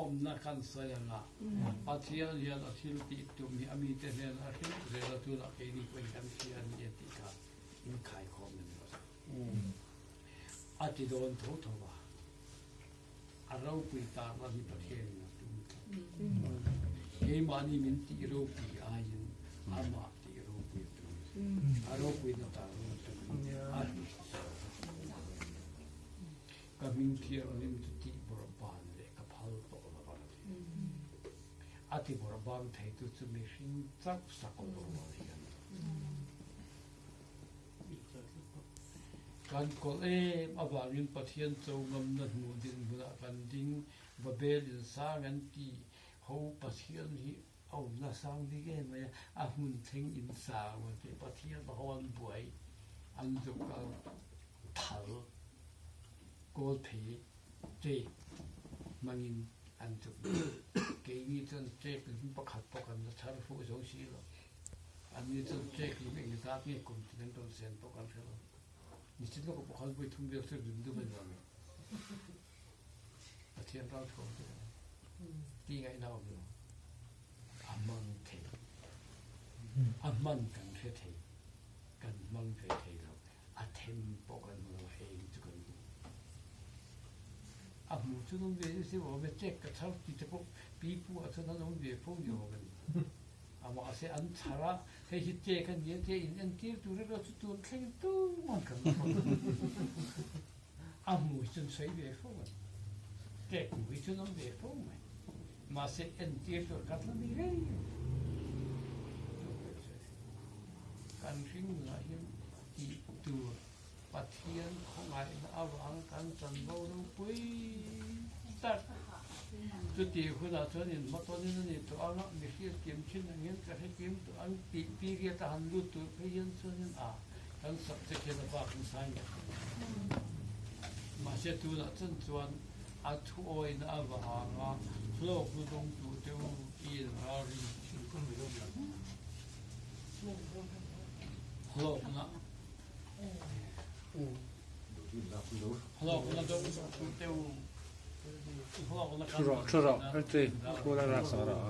awmna kan sawi ang a, Pathian hian a thil tih tum hi a mite hnenah a hrilh zel a, tunah keini pawhin kan hria a ni e tih kha inkhaikhawm a ni lo. A ti dawn tho tho a, a ropui tar lan hi Pathianin a tum tlat. Keimahni min tih ropui aiin amah tih ropui a tum. A ropuina tar lan a tum a hlut. Ka hming thianghlim chu tih bawrh ban leh ka phal tawh lo a ti. A ti bawrh ban theitu chu mihring chauh sakawlh rual hi an ni. Kan kawlh em avangin Pathian cho ngamna hnu dinhmunah kan ding. Babel in sang an ti ho Pathian hi a awmna sang bik em mai a, a hmun thleng in sang an ti. Pathian ho an buai an zuk kal thal kawl phei ṭek hmangin an zuk keini chuan ṭek lung pakhat pawh kan la chhar fuh zo si lo. Anni chuan ṭek lung engzat nge kum tin an rawn sen pawh kan hre lo. Nichin lawkah pawh khan vawi thum vel chu rim dum a ni lo. Pathian ral thuam te kan ti ngaihna awm lo. A hmang thei. A hman kan hre thei. Kan hmang ve thei lo. A them pawh kan hmu lo. Eng chu kan hmu. A hmu chu an awm ve se awm e. Ṭek ka chhar ti te pawh pipu ah chuan an awm ve fo ni awm a ni. Amah se an chhar a, hei hi ṭek a ni a tia in entir tur erawh chu tun thleng tumah kan la hmu lo. A hmu hi chuan sawi ve fo a ni. Ṭek hmu hi chuan awm ve fo mai. Mahse entir tur kan la ni reng a ni. Kan hringnunah hian tih tur Pathian khawngaihna avang kan chanvo ropui tak. Chuti hunah chuan inhmatawnin a ni tawh ang a, mi hriatkim thin angin ka hrekim tawh ang tih period a han lut tur phei hian chuanin a kan subject hian a bak nasa in ka hria. Mahse tunah chuan chuan a thuawina avanga hlawkna dawngtu te u i inralring thin. Hlawkna. Thu rawh thu rawh heti thu la rak sak rawh.